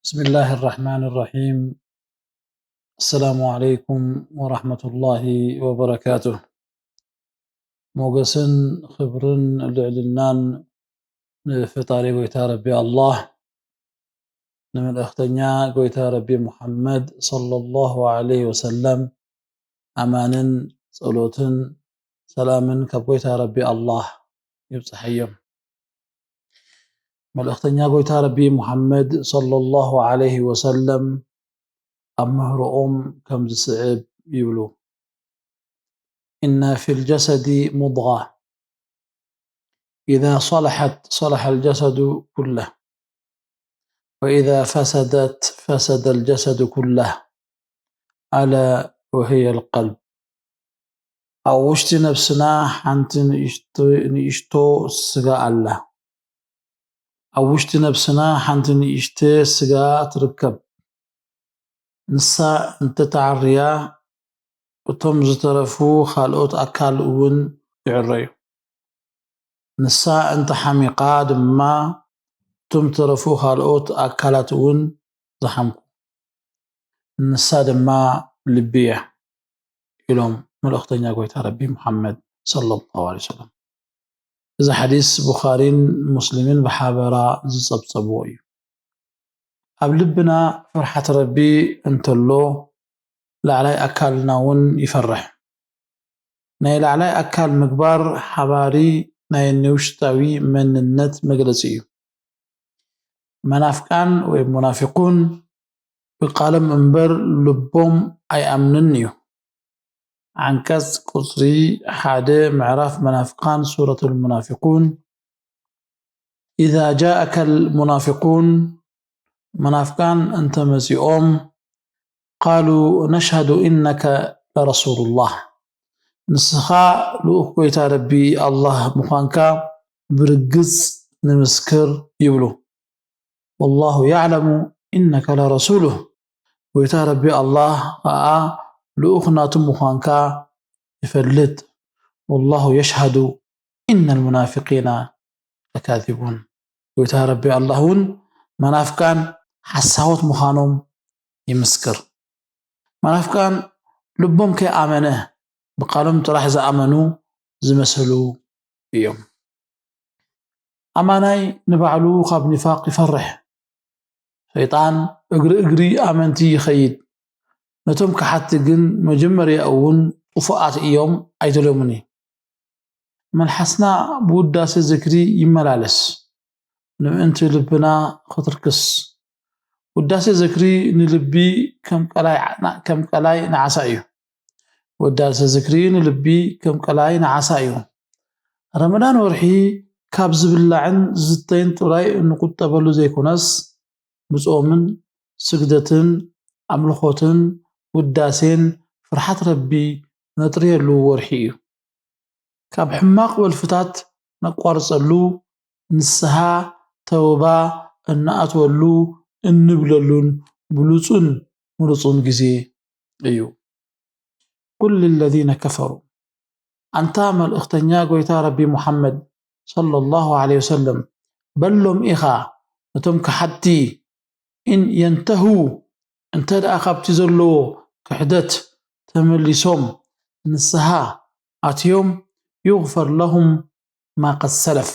بسم الله الرحمن الرحيم. السلام عليكم ورحمة الله وبركاته. ሞገስን ክብርን ልዕልናን ንፈጣሪ ጎይታ ረቢ ኣላህ፣ ንመልእኽተኛ ጎይታ ረቢ ሙሓመድ ሰለላሁ ዐለይሂ ወሰለም ኣማንን ጸሎትን ሰላምን ካብ ጎይታ ረቢ ኣላህ ይብጽሐዮም። መልእኽተኛ ጎይታ ረቢ ሙሓመድ ሰለላሁ ዐለይሂ ወሰለም ኣብ ምህሮኦም ከም ዝስዕብ ይብሉ። إن في الجسد مضغة إذا صلحت صلح الجسد كله وإذا فسدت فسد الجسد كله ألا وهي القلب. ኣብ ውሽጢ ነብስና ሓንቲ ንእሽቶ ስጋ ኣላ። ኣብ ውሽጢ ነብስና ሓንቲ ንእሽተ ስጋ ትርከብ። ንሳ እንተተዓርያ እቶም ዝተረፉ ካልኦት ኣካል እውን ይዕረዩ። ንሳ እንተሓሚቓ ድማ እቶም ዝተረፉ ካልኦት ኣካላት እውን ዝሓምቁ። ንሳ ድማ ልቢ እያ ኢሎም መልእኽተኛ ጎይታ ረቢ ሙሓመድ ሰለላሁ ዐለይሂ ወሰለም። እዚ ሓዲስ ቡኻሪን ሙስሊምን ብሓበራ ዝጸብጸብዎ እዩ። ኣብ ልብና ፍርሓት ረቢ እንተሎ ላዕላይ ኣካልና እውን ይፈርሕ። ናይ ላዕላይ ኣካል ምግባር ሓባሪ ናይ ንውሽጣዊ መንነት መግለጺ እዩ። መናፍቃን ወይ ሙናፊቁን ብቃሎም እምበር ልቦም ኣይኣምንን እዩ። ዓንቀጽ ቁጽሪ ሓደ ምዕራፍ መናፍቃን ሱረቱል ሙናፊቁን። إذا جاءك المنافقون መናፍቃን እንተመጺኦም قالوا نشهد إنك لرسول الله ንስኻ ልኡኽ ጎይታ ረቢ ኣላህ ምዃንካ ብርግጽ ንምስክር ይብሉ። والله يعلم إنك لرسوله ጎይታ ረቢ ኣላህ ኸኣ ልኡኽ ናቱ ምዃንካ ይፈልጥ። والله يشهد إن المنافقين لكاذبون ጎይታ ረቢ ኣላህ እውን መናፍቃን ሓሳወት ምዃኖም ይምስክር። መናፍቃን ልቦም ከይኣመነ ብቃሎም ጥራሕ ዝኣመኑ ዝመስሉ እዮም። ኣማናይ ንባዕሉ ካብ ኒፋቅ ይፈርሕ። ሸይጣን እግሪ እግሪ ኣመንቲ ይኸይድ። ነቶም ከሓቲ ግን መጀመርያ እውን ጥፉኣት እዮም ኣይደልዮምን እዩ። መልሓስና ብውዳሴ ዝክሪ ይመላለስ ንምእንቲ ልብና ክትርክስ። ውዳሴ ዝክሪ ንልቢ ከም ቀላይ ንዓሳ እዩ። ውዳሴ ዝክሪ ንልቢ ከም ቀላይ ንዓሳ እዩ። ረመዳን ወርሒ ካብ ዝብላዕን ዝስተይን ጥራይ እንቁጠበሉ ዘይኮነስ ብጾምን ስግደትን ኣምልኾትን ውዳሴን ፍርሓት ረቢ ነጥርየሉ ወርሒ እዩ። ካብ ሕማቕ ወልፍታት ነቋርጸሉ ንስሃ ተውባ እንኣትወሉ እንብለሉን ብሉጹን ምሩጹን ግዜ እዩ። قل للذين كفروا ኣንታ መልእኽተኛ ጎይታ ረቢ ሙሓመድ ሰለላሁ ዐለይሂ ወሰለም በሎም ኢኻ ነቶም ከሓድቲ إن ينتهوا እንተ ደኣ ካብቲ ዘለዎ ክሕደት ተመሊሶም ንስሃ ኣትዮም يغفر لهم ما قد سلف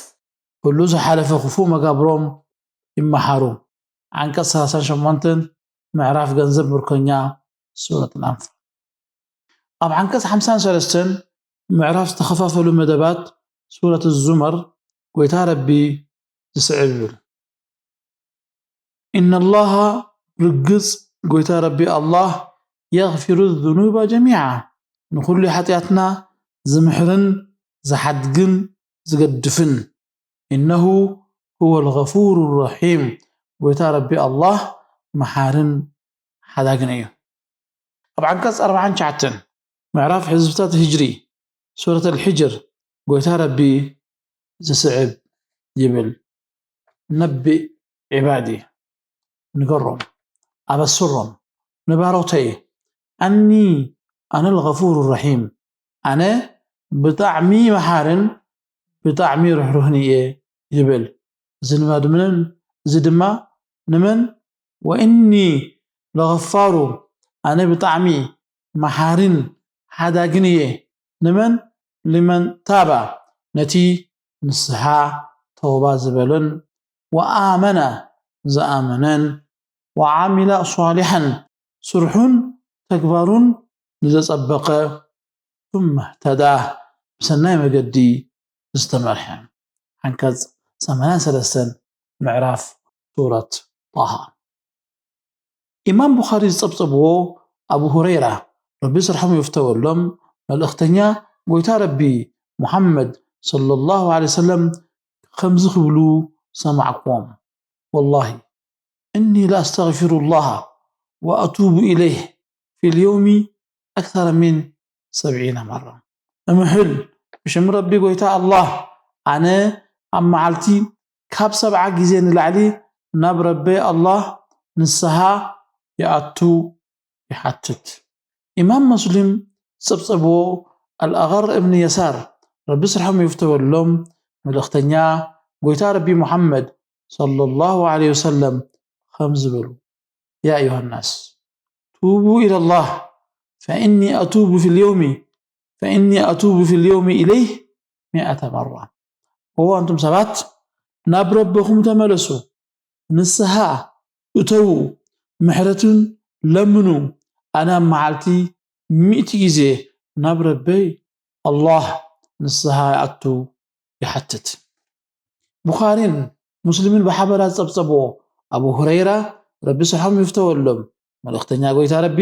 ኩሉ ዝሓለፈ ክፉእ መጋብሮም ይመሓሩ። ዓንቀጽ ሰላሳን ሸሞንተን ምዕራፍ ገንዘብ ምርኮኛ ሱረት ኣንፋል። ኣብ ዓንቀጽ ሓምሳን ሰለስተን ምዕራፍ ዝተኸፋፈሉ መደባት ሱረት ዙመር ጎይታ ረቢ ዝስዕብ ይብል። إن الله ርግጽ ጎይታ ረቢ ኣላህ يغفر الذنوب جميعا ንኹሉ ሓጢኣትና ዝምሕርን ዝሓድግን ዝገድፍን إنه هو الغفور الرحيم ጎይታ ረቢ ኣላህ መሓርን ሓዳግን እዩ። ኣብ ዓንቀጽ ኣርባዓን ትሽዓተን ምዕራፍ ህዝብታት ህጅሪ ሱረት ኣልሕጅር ጎይታ ረቢ ዝስዕብ ይብል። ነቢእ ዒባዲ ንገሮም ኣበስሮም ንባሮተይ ኣኒ ኣነ الغفور الرحيم ኣነ ብጣዕሚ መሓርን ብጣዕሚ ርሕሩህን እየ ይብል። እዚ ድማ ድምንን እዚ ድማ ንመን ወእኒ ለገፋሩ፣ ኣነ ብጣዕሚ መሓርን ሓዳግን እየ። ንመን? ሊመን ታባ፣ ነቲ ንስሓ ተውባ ዝበሎን፣ ወኣመነ፣ ዝኣመነን፣ ወዓሚለ ሷሊሐን፣ ስርሑን ተግባሩን ንዘጸበቐ፣ ثم اهتدى፣ ብሰናይ መገዲ ዝተመርሐ። ዓንቀጽ ሰማንያን ሰለስተን ምዕራፍ ሱረት ጣሃ። ኢማም ቡኻሪ ዝጸብጸብዎ፣ ኣቡ ሁረይራ፣ ረቢ ስርሖም ይፍተወሎም፣ መልእኽተኛ ጎይታ ረቢ ሙሓመድ ሰለላሁ ዐለይሂ ወሰለም ከምዚ ክብሉ ሰማዕክዎም። ወላሂ እኒ ለኣስተግፊሩላህ ወኣቱቡ ኢለይህ ፊል የውሚ ኣክሰረ ሚን ሰብዒነ መራ። እምሕል፣ ብሽም ረቢ ጎይታ ኣላህ፣ ኣነ ኣብ መዓልቲ ካብ ሰብዓ ግዜ ንላዕሊ ናብ ረበይ ኣላህ ንስሃ ይኣቱ፣ ይሓትት። ኢማም ሙስሊም ዝጸብጸብዎ፣ ኣልኣጋር እብኒ የሳር፣ ረቢ ስርሖም ይፍተወሎም፣ መልእኽተኛ ጎይታ ረቢ ሙሓመድ ሰለላሁ ዐለይሂ ወሰለም ከምዚ በሉ፣ ያ ኣዩሃ ናስ ቱቡ ኢለላህ ፈእኒ ኣቱቡ ፊል የውሚ ፈእኒ ኣቱቡ ፊል የውሚ ኢለይህ ሚኣተ መራ። እዎ ኣንቱም ሰባት፣ ናብ ረበኹም ተመለሱ፣ ንስሃ እተዉ፣ ምሕረትን ለምኑ። ኣነ ኣብ መዓልቲ ሚእቲ ግዜ ናብ ረበይ ኣላህ ንስሃ ይኣቱ፣ ይሓትት። ቡኻሪን ሙስሊምን ብሓበራ ዝጸብጸብዎ፣ ኣቡ ሁረይራ፣ ረቢ ስርሖም ይፍተወሎም፣ መልእኽተኛ ጎይታ ረቢ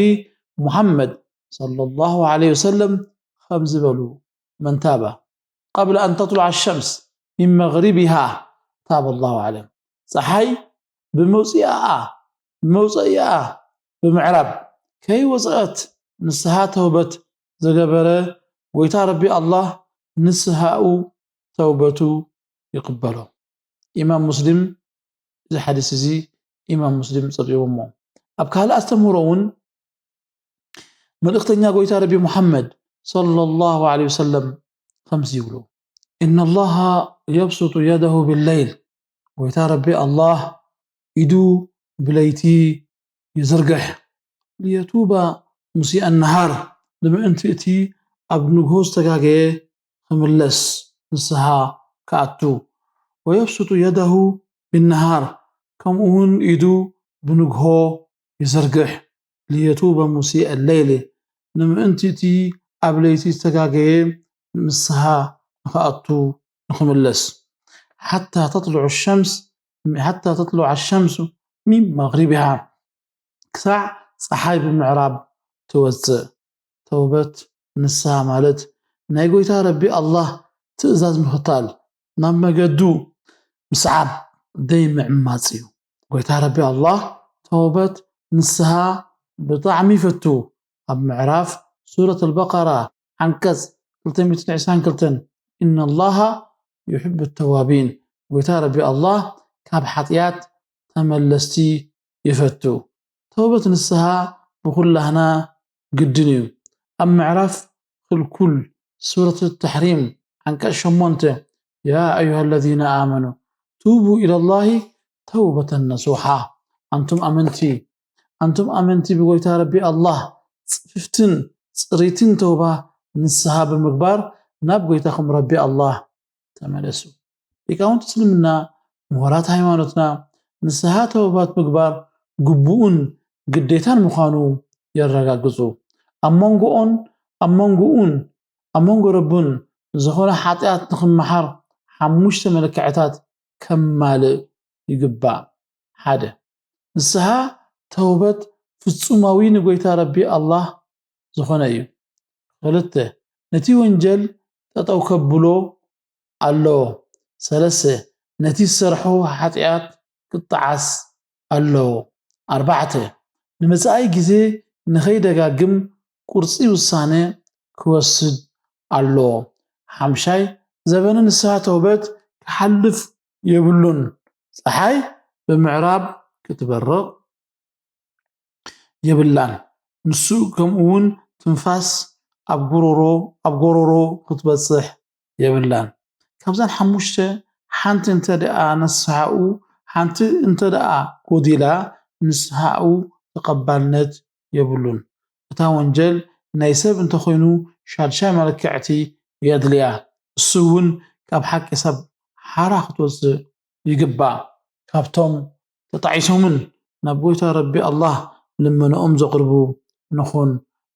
ሙሓመድ ሰለላሁ ዐለይሂ ወሰለም ከምዚ በሉ፣ መን ታበ ቀብለ ኣን ተጥሉዐ ሸምስ ሚን መግሪቢሃ ታበ ላሁ ዐለይህ። ጸሓይ ብመውጽኢኣ፣ ብመውጽኢኣ ብምዕራብ ከይወጸአት ንስሃ ተውበት ዝገበረ፣ ጎይታ ረቢ ኣላህ ንስሃኡ ተውበቱ ይቕበሎ። ኢማም ሙስሊም፣ እዚ ሓዲስ እዚ ኢማም ሙስሊም ጸብጽቦሞ። ኣብ ካልእ ኣስተምህሮ እውን መልእኽተኛ ጎይታ ረቢ ሙሓመድ ሰለላሁ ዐለይሂ ወሰለም ከምዚ ይብሉ፣ ኢነላሃ የብሱጡ የደሁ ቢለይል፣ ጎይታ ረቢ ኣላህ ኢዱ ብለይቲ ይዝርግሕ፣ ሊየቱበ ሙሲአ ነሃር፣ ንምእንቲ እቲ ኣብ ንግሆ ዝተጋገየ ክምለስ፣ ንስሃ ክኣቱ፣ ወየብሱጡ የደሁ ቢነሃር፣ ከምኡ እውን ኢዱ ብንግሆ ይዝርግሕ፣ ሊየቱበ ሙሲአ ለይሊ፣ ንምእንቲ እቲ ኣብ ለይቲ ዝተጋገየ ንስሃ ንኽኣቱ ንኽምለስ። ሓታ ተጥልዑ ሸምስ፣ ሓታ ተጥልዑ ሸምሱ ሚን መግሪቢሃ፣ ክሳዕ ጸሓይ ብምዕራብ ትወጽእ። ተውበት፣ ንስሃ ማለት ናይ ጎይታ ረቢ ኣላህ ትእዛዝ ምኽታል፣ ናብ መገዱ ምስዓብ፣ ደይ ምዕማጽ እዩ። ጎይታ ረቢ ኣላህ ተውበት፣ ንስሃ ብጣዕሚ ይፈቱ። ኣብ ምዕራፍ ሱረት ኣልበቀራ ዓንቀጽ ክልተ ሚእትን ዕስራን ክልተን፣ ኢነላሃ ዩሕቡ ተዋቢን፣ ጎይታ ረቢ ኣላህ ካብ ሓጢኣት ተመለስቲ ይፈቱ። ተውበት ንስሃ ብኹላህና ግድን እዩ። ኣብ ምዕራፍ ክልኩል ሱረት ተሕሪም ዓንቀጽ ሸሞንተ፣ ያ ኣዩሃ ለዚነ ኣመኑ ቱቡ ኢለላሂ ተውበተን ነሱሓ፣ ኣንቱም ኣመንቲ፣ ኣንቱም ኣመንቲ ብጎይታ ረቢ ኣላህ ጽፍፍትን ጽሪትን ተውባ ንስሃ ብምግባር ናብ ጎይታኹም ረቢ ኣላህ ተመለሱ። ሊቃውንቲ እስልምና፣ ምሁራት ሃይማኖትና፣ ንስሃ ተውባት ምግባር ግቡእን ግዴታን ምዃኑ የረጋግጹ። ኣብ መንጎኦን ኣብ መንጎኡን ኣብ መንጎ ረቡን ዝኾነ ሓጢኣት ንኽመሓር ሓሙሽተ መለክዕታት ከማልእ ይግባእ። ሓደ፣ ንስሃ ተውበት ፍጹማዊ ንጎይታ ረቢ ኣላህ ዝኾነ እዩ። ክልተ፣ ነቲ ወንጀል ጠጠው ከብሎ ኣለዎ። ሰለስተ፣ ነቲ ዝሰርሖ ሓጢኣት ክጠዓስ ኣለዎ። ኣርባዕተ፣ ንመጻኢ ግዜ ንኸይደጋግም ቁርጺ ውሳነ ክወስድ ኣለዎ። ሓምሻይ፣ ዘበነ ንስሃ ተውበት ክሓልፍ የብሉን። ጸሓይ ብምዕራብ ክትበርቕ የብላን። ንሱ ከምኡ እውን ትንፋስ ኣብ ጎሮሮ ኣብ ጎሮሮ ክትበጽሕ የብላን። ካብዘን ሓሙሽተ ሓንቲ እንተ ደኣ ነስሓኡ ሓንቲ እንተ ደኣ ጎዲላ ንስሃኡ ተቐባልነት የብሉን። እታ ወንጀል ናይ ሰብ እንተኾይኑ ሻድሻይ መለክዕቲ የድልያ። እሱ እውን ካብ ሓቂ ሰብ ሓራ ክትወፅእ ይግባእ። ካብቶም ተጣዒሶምን ናብ ጎይታ ረቢ ኣላህ ልመንኦም ዘቕርቡ ንኹን።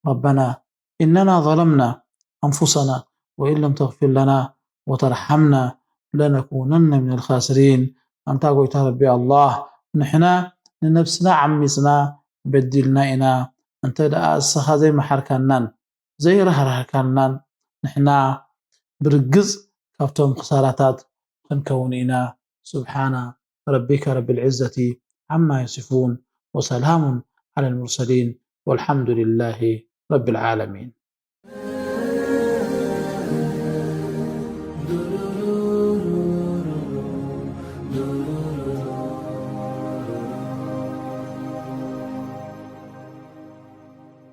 ረበና ኢነና ዘለምና ኣንፉሰና ወኢን ለም ተግፊር ለና ወተርሓምና ለነኩነነ ሚነል ካስሪን። ኣንታ ጎይታ ረቢ ኣላህ ንሕና ንነብስና ዓሚፅና በዲልና ኢና። እንተ ደኣ እስኻ ዘይመሓርካናን ዘይራህራህካናን ንሕና ብርግጽ ካብቶም ክሳራታት ክንከውን ኢና። سبحان ربك رب العزة عما يصفون وسلام على المرسلين والحمد لله رب العالمين.